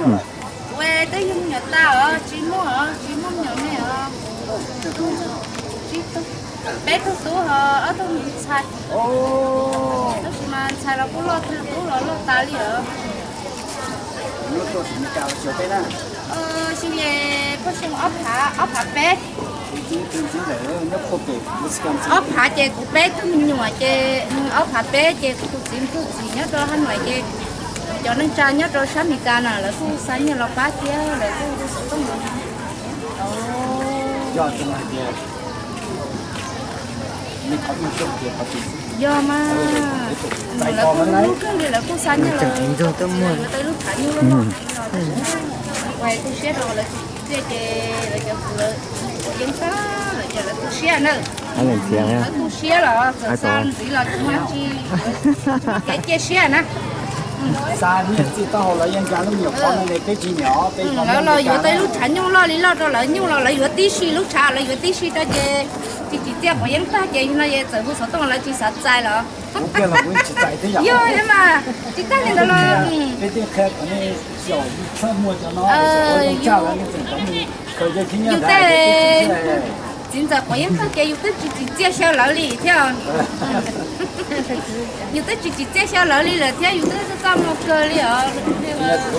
Kuv twb yug me nyuam tas os, tsis muaj os, tsis muaj me nyuam me os. Peb tug tub ho ob tug me ntxhais. Tab sis mas ntxhais los kuj loj, tub los loj tas li os. Xyoo es poj xyoo ob phav, ob phav peb. Ob phav ces kuv peb tug me nyuam ces, ob phav peb ces kuv tus txiv tus txiv nyob rau Hab Nuam ces cov neej tsa nyob rau sab Mes Kas na lawv kuj xa nyiaj los pab thiab lawv kuj hu xov tooj los. Yog mas, lawv kuj hlub kawg li, lawv kuj xa nyiaj los, lawv yuav tau lub tshav nyuj loj loj. Kuv hais tu siab rau lawv tsis tsim txiaj ces lawv cov kwv lawv quav yeeb tag lawm ces lawv tu siab na. Lawv tu siab los txawm xa ntxiv los tsis muaj dab tsi, kev cia siab na. Lawv los yuav tau lub tshav nyuj loj li loj rau lawv nyuj los lawv yuav tib si, lub tshav lawv yuav tib si rau ces tsis tsim txiaj quav yeeb tag ces no es txawm hu xov tooj lawv tsis xav txais los. Yog mas, tsis tag li ntawd los yus tej txiv ntxawm quav yeeb tag ces yus twb tsis tsim txiaj xyaw lawv li thiab. Yus twb tsis tsim txiaj xyaw lawv li lawm thiab yus twb txaj muag kawg li os. Li ntawd,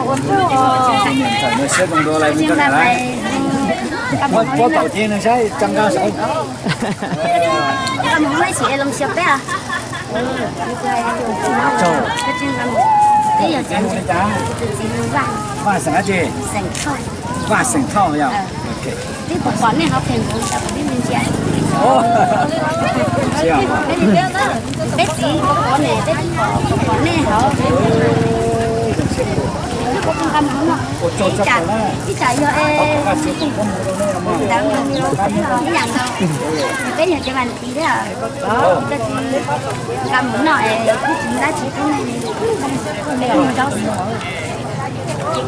Ua ntxawm no siab zoo dua lawm, pob taum ces nws saib tsa nqa saum. Vaj xeem dab tsi? Vaj xeem Thoj yog. Peb puas pom nej hauv Facebook, peb ntsia. Peb txiv puas pom ne, peb puas pom nej hauv. Ib tsam yog ntawd ib yam nkaus, peb yog cov vas thiv thiab, nqa mus noj es kuj tsis muaj dab tsi pub nej,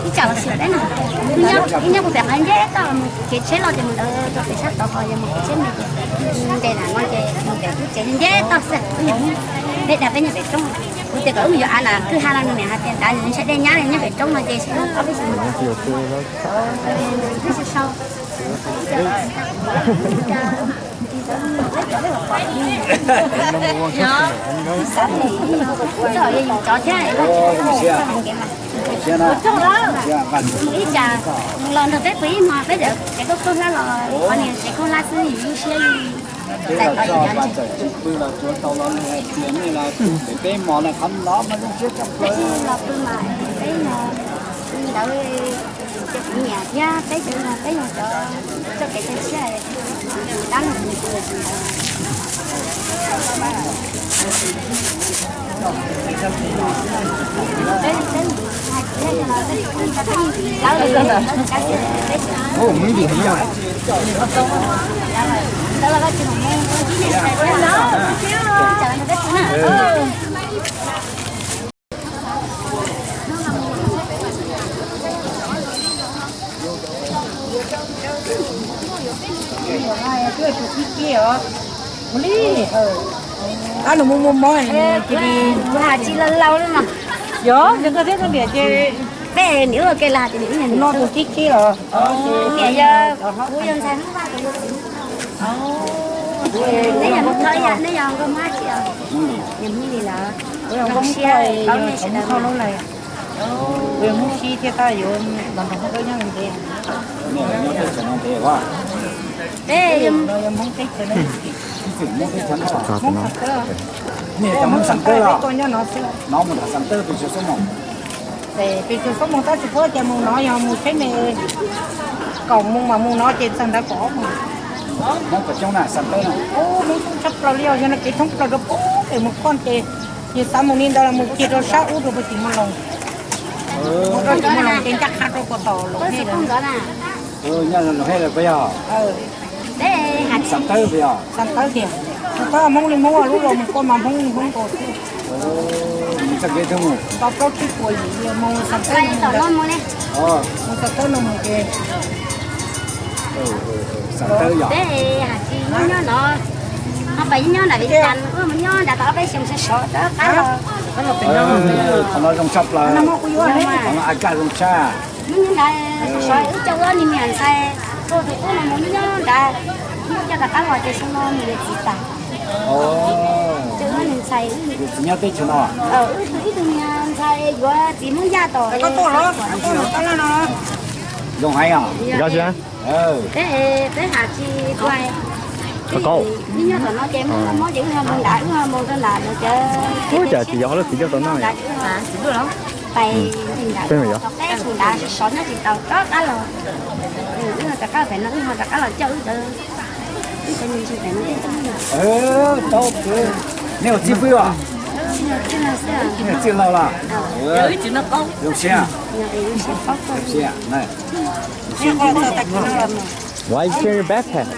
ib tsam los xyuas peb na. Wb nyob puag pem qhov nce toj, mus kev tsheb los ces mus ntawd rau pem sab tod, ho yog mus kev tsheb me ces ntes nram no ces mus pem lub tsev nce toj xwb. Peb dag peb nyob pem roob, kuv tias kom wb mus yuav av nram kwj ha no nws niam hais tias nrad nws ntshai dej nyab li nyob pem roob no ces sawv daws peb sawv daws. Cov thiab, ib tsam los nrog peb pw ib hmo, peb tsev koj koj hlab los, qhov niag tsev koj hlab xwb yus lub siab li. Peb los txog pas txawm tsis pw los tsuav tau los lug hais tias nej los pem peb mos na, qhov no mas zoo siab tshaj plaws. Los pw mas peb no ntawd, cov kuv niam thiab peb cov no peb yog cov txoj kev cai siab dab laug. Ab, nws muaj muaj mob ces li. Kuv has tsis laus laus li mas. Yog, yog koj thiab koj niam ces peb niam ua ke los hais tias niam ib no tus khib khib los. Niam yog, kuv yog ntxhais Hmoob Vaj, kuv yog txiv Hmoob Thoj. Neb yog Hmoob Thoj ib yam, neb yog nkauj Hmoob dab tsi os? Yog Hmoob Lis lawm. Kuv yog Hmoob Thoj, yog Hmoob Thoj lub lawm. Kuv yog Hmoob Sib thiab tab yuav los nrog Hmoob Dawb nyob ntev. Peb yog Hmoob teb chaws no. Hmoob Xeem Kawb los? No mus nram Xeem Kawb pes tsawg xuab moos? Pes tsawg xub moos tab sis puab tias mus no yog mus tsheb me kaum moos mas mus no ces txog ntawd kaum ob moos. Hmoob coob tshaj plaws li os, yog no kev thoob plaws rau puag pem mus koj ces yog xav mus li ntawd los mus kiag rau sab ub rau puag tim Moo Loos. Mus rau tim Moo Loos ces ncaj qha rau puag tom Loos Hej lawm. Nyob Loos Hej lawm puas yog? Xav Tawb puas yog? Xav Tawb tiag. Mus koj Hmoob li Hmoob, lub zos mus koj mas Hmoob li Hmoob nkaus xwb. Mus txoj kev thoob mus tau plaub tsib puas yim mus Xav Tawb no mus. Mus Xav Tawb no mus ces Xav Tawb yog. Peb hais tsis nyob nyob no, ho pais nyob nram Vias Cas, wb mus nyob nram tau ob peb xyoos sov sov rov qab los. Qhov no zoo tshaj plaws, qhov no a kaj zoo tshaj. Hnub nyob nrad sov sov wb coj wb ob niag me ntxhais, tuaj tus tub no mus nyob nrad, wb coj rov qab los ces xyoo no mus yuav txiv tas. Coj wb ob niag ntxhais, wb txiv nyob teb chaws no. Wb ib tug niag ntxhais yuav txiv Hmoob Yaj tom. Zoo heev os. Peb, peb hais tsis, nyob tom no ces Hmoob muaj mob ces wb ho mus nrad, wb ho mus rau nrad no ces. Ua cas tsis yog ob lub txiv coj tau noj? Pais nrad, tom qab mus nrad sov sov nyob tsis tau rov qab los. Wb ho rov qab pem no, wb ho rov qab los coj wb cov, wb cov me ntsis pem no. Nej ua txij pwb os? Nej txij laug los? Zoo siab. Zoo siab. Why you carry your backpack?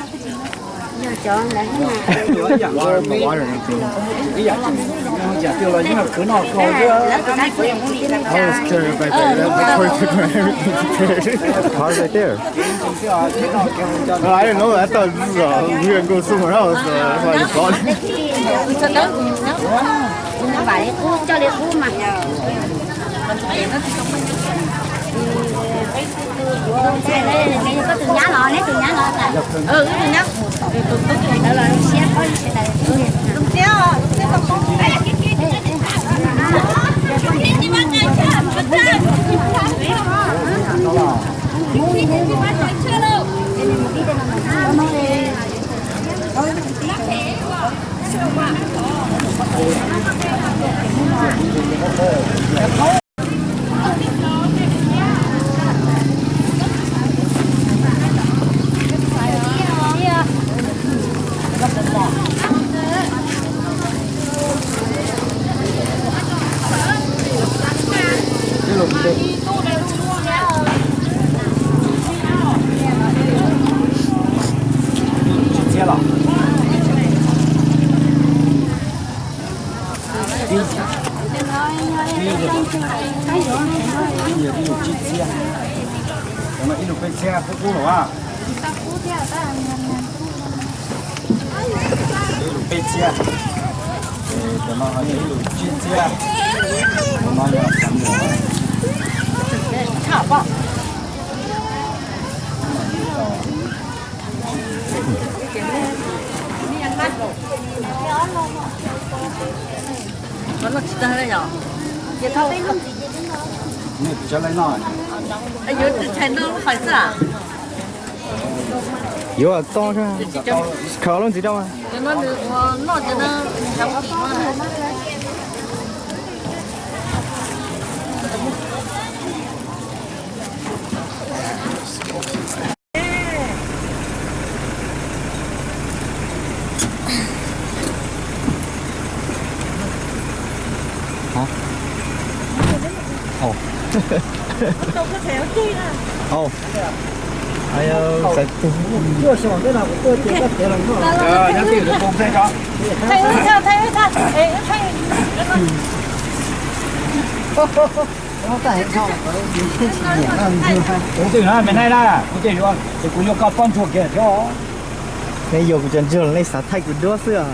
Car right there. I didn't know. I thought this is a real good summer house. That's why I bought it. Vam li qub, coj li qub mas. Koj tus nyab los, neb tus nyab los tas. Tus tub tus ntawd los siab pob sawv daws. Ib, ib, ib lus tsib txhiab, cov no ib lus peb txhiab, kub kub los a. Ib lus peb txhiab, cov no yog ib lus tsib txhiab, cov no yog xav mus. Nej tsis tau noj. Yuav tau, khaws lub ntxiv rau. Hả? Ồ. Ồ. Ai ơ, xài tung. Thầy ơi, thầy ơi, thầy. Ê, thầy. Kuv twb hais mej na, kuv twb hais tias kuv yuav koj poj ntsuag kiag thiab. Nej yuav kuv cov ntsuag los nej xav thaij kuv duab xwb os.